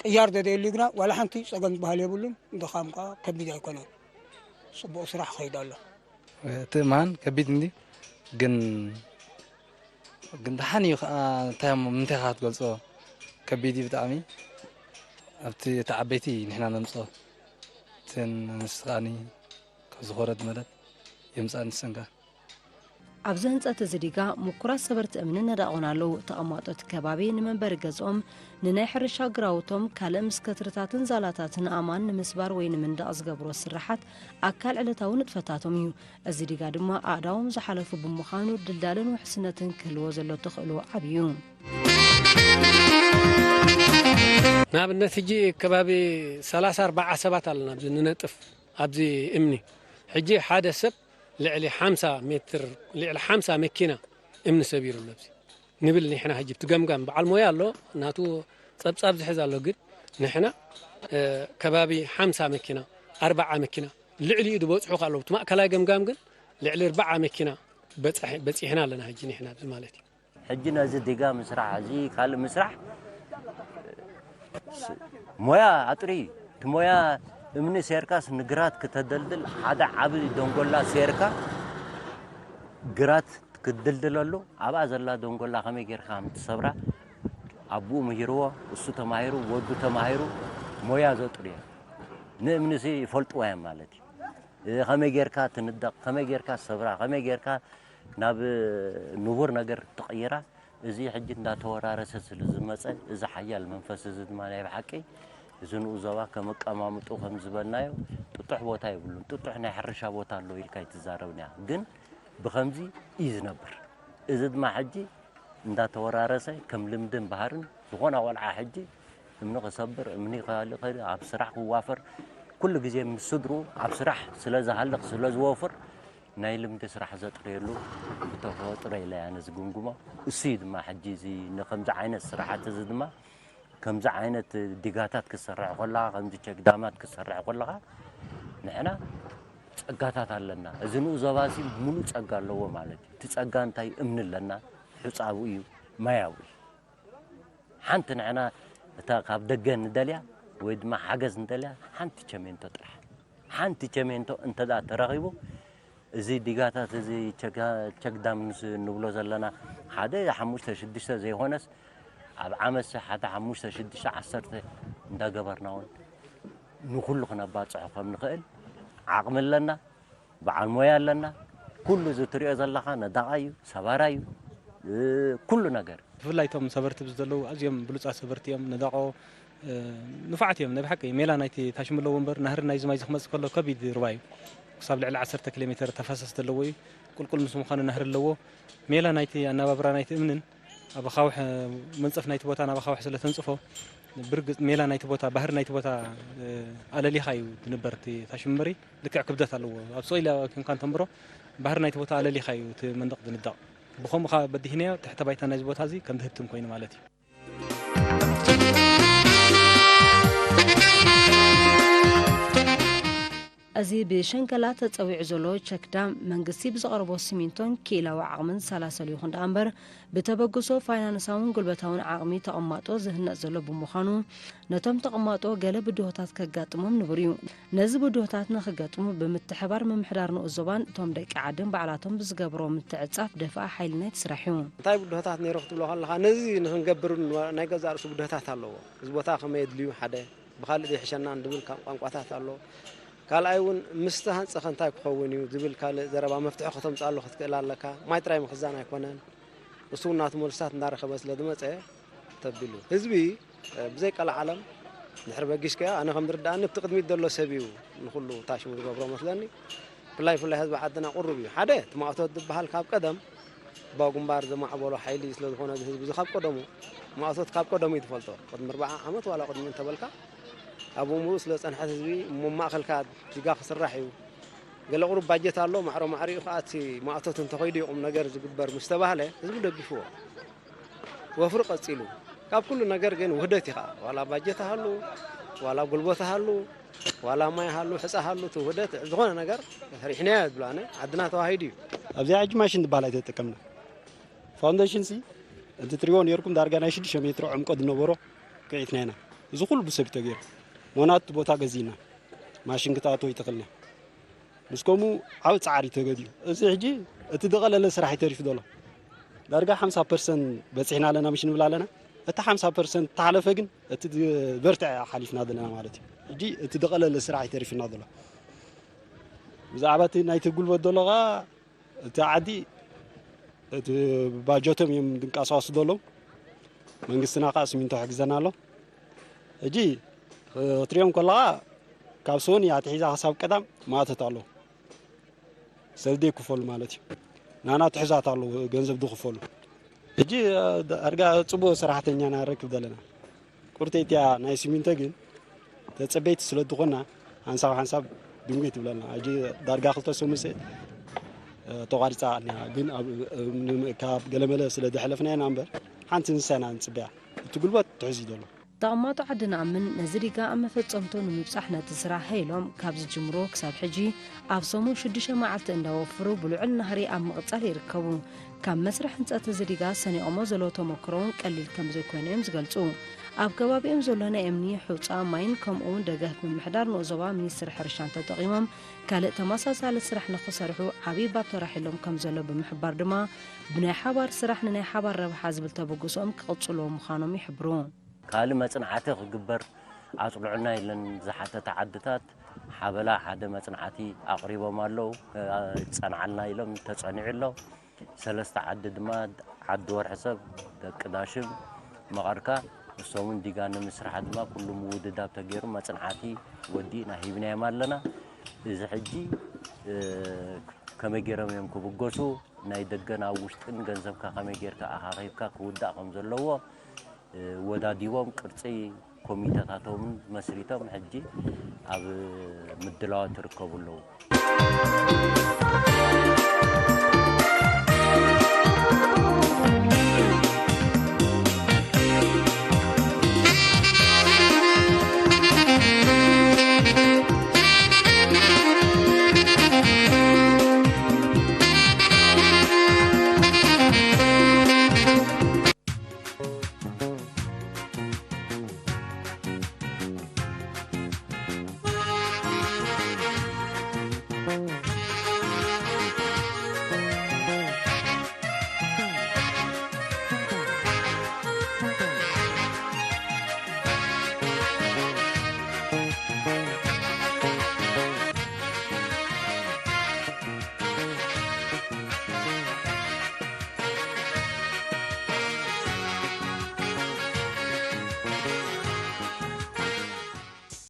ቅያር ዘደየልዩ ግና ዋላ ሓንቲ ፀገም ዝበሃል የብሉን። ድኻም ከዓ ከቢድ ኣይኮነን። ፅቡቕ ስራሕ ይኸይድ ኣሎ። እቲ እማን ከቢድ እንዲ ግን ግን ደሓን እዩ ከዓ እንታይ እሞ ምንታይ ኢኻ ክትገልፆ ከቢድ እዩ ብጣዕሚ ኣብቲ እቲ ዓበይቲ ንሕና ነምፅኦ እተን ኣንስቲ ከዓኒ ካብ ዝኾረድ መደብ የምፅኣ ንሰን ከዓ ኣብዚ ህንፀት እዚ ዲጋ ምኩራት ሰበርቲ እምኒ ነዳቑን ኣለዉ። ተቐማጦ እቲ ከባቢ ንመንበሪ ገዝኦም፣ ንናይ ሕርሻ ግራውቶም፣ ካልእ ምስ ከትርታትን ዛላታትን ኣእማን ንምስባር ወይ ንምንዳቕ ዝገብርዎ ስርሓት ኣካል ዕለታዊ ንጥፈታቶም እዩ። እዚ ዲጋ ድማ ኣእዳዎም ዝሓለፉ ብምዃኑ ድልዳለን ውሕስነትን ክህልዎ ዘሎ ተኽእሎ ዓብዪ እዩ። ንኣብነት ሕጂ ከባቢ ሰላሳ ኣርባዓ ሰባት ኣለና ኣብዚ ንነጥፍ ኣብዚ እምኒ ሕጂ ሓደ ሰብ ልዕሊ ሓምሳ ሜትር ልዕሊ ሓምሳ መኪና እምኒ ሰቢሩ ኣሎ ኣብዚ ንብል ንሕና ሕጂ እቲ ገምጋም በዓል ሞያ ኣሎ ናቱ ጸብጻብ ዝሕዝ ኣሎ ግን ንሕና ከባቢ ሓምሳ መኪና ኣርባዓ መኪና ልዕሊኡ ዝበጽሑ ኣለዉ እቲ ማእከላይ ገምጋም ግን ልዕሊ ኣርባዓ መኪና በጺሕና ኣለና ሕጂ ንሕና ማለት እዩ ሕጂ ነዚ ዲጋ ምስራሕ እዚ ካልእ ምስራሕ ሞያ ኣጥሪ እቲ ሞያ እምኒ ሴርካስ ንግራት ክተደልድል ሓደ ዓቢ ደንጎላ ሴርካ ግራት ክትድልድለሉ ኣብኣ ዘላ ደንጎላ ከመይ ጌርካ ከም ትሰብራ ኣቡኡ ምሂርዎ እሱ ተማሂሩ ወዱ ተማሂሩ ሞያ ዘጥርዮ ንእምንሲ ይፈልጥዋ እዮም ማለት እዩ ከመይ ጌርካ ትንደቕ ከመይ ጌርካ ትሰብራ ከመይ ጌርካ ናብ ንቡር ነገር ትቕይራ እዚ ሕጂ እንዳተወራረሰ ስለ ዝመፀ እዚ ሓያል መንፈስ እዚ ድማ ናይ ብሓቂ እዚ ንኡ ዞባ ከም ኣቀማምጡ ከም ዝበልናዮ ጥጡሕ ቦታ የብሉን ጥጡሕ ናይ ሕርሻ ቦታ ኣሎ ኢልካ ኣይትዛረብን ኢኻ ግን ብኸምዚ እዩ ዝነብር እዚ ድማ ሕጂ እንዳተወራረሰ ከም ልምድን ባህርን ዝኾነ ቆልዓ ሕጂ እምኒ ክሰብር እምኒ ክልእ ኣብ ስራሕ ክዋፈር ኩሉ ግዜ ምስ ስድርኡ ኣብ ስራሕ ስለ ዝሃልቕ ስለ ዝወፍር ናይ ልምዲ ስራሕ ዘጥርየሉ ብተፈጥሮ ኢለ እያ ነዚ ግምግሞ። እሱ እዩ ድማ ሕጂ እዚ ንከምዚ ዓይነት ስራሓት እዚ ድማ ከምዚ ዓይነት ዲጋታት ክትሰርሕ ከለኻ ከምዚ ቸክዳማት ክትሰርሕ ከለኻ ንሕና ፀጋታት ኣለና። እዚ ንኡ ዞባ እዚ ሙሉእ ፀጋ ኣለዎ ማለት እዩ። እቲ ፀጋ እንታይ እምኒ ኣለና፣ ሑፃዊ እዩ፣ ማያዊ እዩ። ሓንቲ ንሕና እታ ካብ ደገ ንደልያ ወይ ድማ ሓገዝ እንተልያ ሓንቲ ቸሜንቶ ጥራሕ፣ ሓንቲ ቸሜንቶ እንተ ደኣ ተረኺቡ፣ እዚ ዲጋታት እዚ ቸጋ-፣ ቸግዳም ንስ-፣ ንብሎ ዘለና ሓደ ሓሙሽተ ሽዱሽተ ዘይኮነስ፣ ኣብ ዓመት ሓደ ሓሙሽተ ሽዱሽተ ዓሰርተ እንዳገበርና እውን ንኹሉ ክነባጽሖ ከም ንኽእል ዓቕሚ ኣለና። በዓል ሞያ ኣለና። ኩሉ እዚ ትሪኦ ዘለኻ ነዳቓ እዩ፣ ሰባራ እዩ፣ እ፣ ኩሉ ነገር። ብፍላይ እቶም ሰበርቲ ዘለዉ ኣዝዮም ብሉጻት ሰበርቲ እዮም። ነዳቆ፣ እ፣ ንፉዓት እዮም። ናይ ብሓቂ ሜላ ናይቲ ታሽሙ ኣለዎ እምበር፣ ናህሪ ናይዚ ማይ እዚ ክመጽእ ከሎ ከቢድ ሩባ እዩ። ክሳብ ልዕሊ ዓሰርተ ኪሎ ሜተር ተፋሰስ ዘለዎ እዩ። ቁልቁል ምስ ምዃኑ ናህሪ ኣለዎ። ሜላ ናይቲ ኣነባብራ ናይቲ እምንን ኣብ ኣኻውሕ፣ መንጸፍ ናይቲ ቦታ ናብ ኣኻውሕ ስለ ተንጽፎ፣ ብርግጽ ሜላ ናይቲ ቦታ፣ ባህሪ ናይቲ ቦታ፣ እ፣ ኣለሊኻ እዩ ዝንበር እቲ ታሽሙ እምበሪ። ልክዕ ክብደት ኣለዎ። ኣብ ስቕ ኢለ ኮንካ እንተንብሮ፣ ባህሪ ናይቲ ቦታ ኣለሊኻ እዩ እቲ መንደቕ ዝንደቕ። ብኸምኡ ኸኣ በዲህናዮ፣ ትሕተ ባይታ ናይዚ ቦታ እዚ ከም ድህብትም ኮይኑ ማለት እዩ። እዚ ብሸንከላ ተጸዊዑ ዘሎ ቸክዳም፣ መንግስቲ ብዘቕረቦ ሲሚንቶን ክኢላዊ ዓቕምን ዝሰላሰል ይኹን ደኣ እምበር፣ ብተበግሶ ፋይናንሳውን ጉልበታውን ዓቕሚ ተቐማጦ ዝህነጽ ዘሎ ብምዃኑ፣ ነቶም ተቐማጦ ገለ ብድሆታት ከጋጥሞም ንቡር እዩ። ነዚ ብድሆታት ንኽገጥሙ፣ ብምትሕባር ምምሕዳር ንኡስ ዞባን እቶም ደቂ ዓድን ባዕላቶም ብዝገብርዎ ምትዕጻፍ ደፍኣ ሓይሊ ናይቲ ስራሕ እዩ። እንታይ ብድሆታት ነይሩ ክትብሎ ከለኻ፣ ነዚ ንኽንገብር ናይ ገዛእ ርእሱ ብድሆታት ኣለዎ። እዚ ቦታ ከመይ የድልዩ፣ ሓደ ብኻልእ ዘይሕሸና እንድብል ካብ ቋንቋታት ኣሎ። ካልኣይ እውን፣ ምስ ተሃንጸኸ እንታይ ክኸውን እዩ ዝብል ካልእ ዘረባ መፍትሒ ከተምጽኣሉ ክትክእል ኣለካ። ማይ ጥራይ ምኽዛን ኣይኮነን። እሱ እውን ናቱ መልስታት እንዳረኸበ ስለ ዝመጸ ተቢሉ። ህዝቢ፣ እ፣ ብዘይ ቀልዓለም ድሕሪ በጊስካዮ፣ ኣነ ከም ዝርድኣኒ፣ ኣብቲ ቅድሚት ዘሎ ሰብ እዩ ንኹሉ ታሽሙ ዝገብሮ መስለኒ። ብፍላይ፣ ብፍላይ ህዝቢ ዓድና ቁሩብ እዩ። ሓደ፣ እቲ ማእቶት ዝበሃል ካብ ቀደም፣ ባጉንባር ዘማዕበሎ ሓይሊ ስለ ዝኾነ፣ እዚ ህዝቢ እዚ ካብ ቀደሙ፣ ማእቶት ካብ ቀደሙ እዩ ዝፈልጦ። ቅድሚ ኣርብዓ ዓመት ዋላ ቅድሚ እንተበልካ፣ ኣብ እምኡ ስለ ዝጸንሐት ህዝቢ፣ እሞ ማእከልካ ዲጋ ክስራሕ እዩ። ገለ ቁሩብ ባጀት ኣሎ፣ ማዕሮ ማዕሪኡ ከኣ እቲ ማእቶት እንተኸይዱ እዩ ቁም ነገር ዝግበር ምስ ተባህለ፣ ህዝቢ ደጊፍዎ። ወፍሪ ቀጺሉ። ካብ ኩሉ ነገር ግን ውህደት ኢኻ። ዋላ ባጀት ሃሉ፣ ዋላ ጉልበት ሃሉ፣ ዋላ ማይ ሃሉ፣ ሕጻ ሃሉ፣ እቲ ውህደት ዝኾነ ነገር ሰሪሕናዮ ዝብሎ ኣነ፣ ዓድና ተዋሂዱ እዩ። ኣብዚኣ ሕጂ ማሽን ዝበሃል ኣይተጠቀምና። ፋውንዴሽን ሲ፣ እቲ ትሪዎ ነርኩም ዳርጋ ናይ ሽዱሽተ ሜትሮ ዕምቆት ዝነበሮ ኪዒትና ኢና። እዚ ኩሉ ብሰብ እዩ ተገይሩ። ሞናት ቦታ ገዚእና። ማሽን ክትኣትዎ ኣይተኽእልና። ምስ ከምኡ ዓቢ ጻዕሪ ተገዲኡ። እዚ ሕጂ እቲ ዝቐለለ ስራሕ እዩ ተሪፉ ዘሎ። ዳርጋ ሓምሳ ፐርሰንት በጺሕና ኣለና፣ ምሽ ንብል ኣለና። እቲ ሓምሳ ፐርሰንት ተሓለፈ ግን፣ እቲ ዝበርትዐ ሓሊፍና ዘለና ማለት እዩ። ሕጂ እቲ ዝቐለለ ስራሕ እዩ ተሪፉና ዘሎ። ብዛዕባ እቲ ናይቲ ጉልበት ዘሎ ኸኣ፣ እቲ ዓዲ፣ እቲ ባጀቶም እዮም ዝንቀሳቐሱ ዘለዉ። መንግስትና ኸኣ ሲሚንቶ ይሕግዘና ኣሎ። ሕጂ ክትሪኦም ከለኻ፣ ካብ ሶኒ ኣትሒዛ ክሳብ ቀዳም ማእቶት ኣለዉ። ሰልዲ ይክፈሉ ማለት እዩ። ናና ትሕዛት ኣለዉ፣ ገንዘብ ዝኽፈሉ። ሕጂ፣ ዳርጋ ጽቡቕ ሰራሕተኛ ኢና ንረክብ ዘለና። ቁርተይቲ እያ ናይ ሲሚንቶ ግን፣ ተጸበይቲ ስለ ዝኾና፣ ሓንሳብ ሓንሳብ ድንጉይ ትብለና። ሕጂ ዳርጋ ክልተ ሰሙን ተቋሪጻ እኒኣ። ግን ኣብ፣ ካብ ገለመለ ስለ ዝሓለፍና ኢና እምበር፣ ሓንቲ ንሳ ኢና ንጽበያ። እቲ ጉልበት ትሕዝ እዩ ዘሎ። ተቐማጦ ዓዲ ንኣምን፣ ነዚ ዲጋ ኣብ መፈጸምቶ ንምብጻሕ ነቲ ስራሕ ሃይሎም ካብ ዝጅምርዎ ክሳብ ሕጂ፣ ኣብ ሰሙን ሽዱሽተ መዓልቲ እንዳወፍሩ ብልዑል ናህሪ ኣብ ምቕጻል ይርከቡ። ካብ መስርሕ ህንጸት እዚ ዲጋ ሰኒቖሞ ዘለዉ ተመክሮ እውን ቀሊል ከም ዘይኮነ እዮም ዝገልጹ። ኣብ ከባቢኦም ዘሎ ናይ እምኒ፣ ሑጻ፣ ማይን ከምኡ እውን ደገፍ ምምሕዳር ንኡስ ዞባ ሚኒስትሪ ሕርሻን ተጠቒሞም ካልእ ተመሳሳሊ ስራሕ ንኽሰርሑ ዓብዪ ባብ ተራሒሎም ከም ዘሎ ብምሕባር ድማ፣ ብናይ ሓባር ስራሕ ንናይ ሓባር ረብሓ ዝብል ተበግሶኦም ክቕጽልዎ ምዃኖም ይሕብሩ። ካልእ መጽናዕቲ ክግበር ኣጽንዑና ኢለን ዝሓተታ ዓድታት ሓበላ ሓደ መጽናዕቲ ኣቕሪቦም ኣለዉ። ጸንዓልና ኢሎም ተጸኒዑ ኣሎ። ሰለስተ ዓዲ ድማ ዓዲ ወርሒ ሰብ፣ ደቂ ዳሽም፣ መቐርካ፣ ንሶምን ዲጋ ንምስራሕ ድማ ኩሉ ምውድዳብ ተገይሩ መጽናዕቲ ወዲእና ሂብናዮም ኣለና። እዚ ሕጂ፣ እ፣ ከመይ ገይሮም እዮም ክብገሱ፣ ናይ ደገን ኣብ ውሽጥን ገንዘብካ ከመይ ጌርካ ኣኻኺብካ ክውዳእ ከም ዘለዎ፣ እ፣ ወዳዲቦም ቅርጺ ኮሚተታቶምን መስሪቶም ሕጂ ኣብ ምድላዋት ይርከቡ ኣለዉ።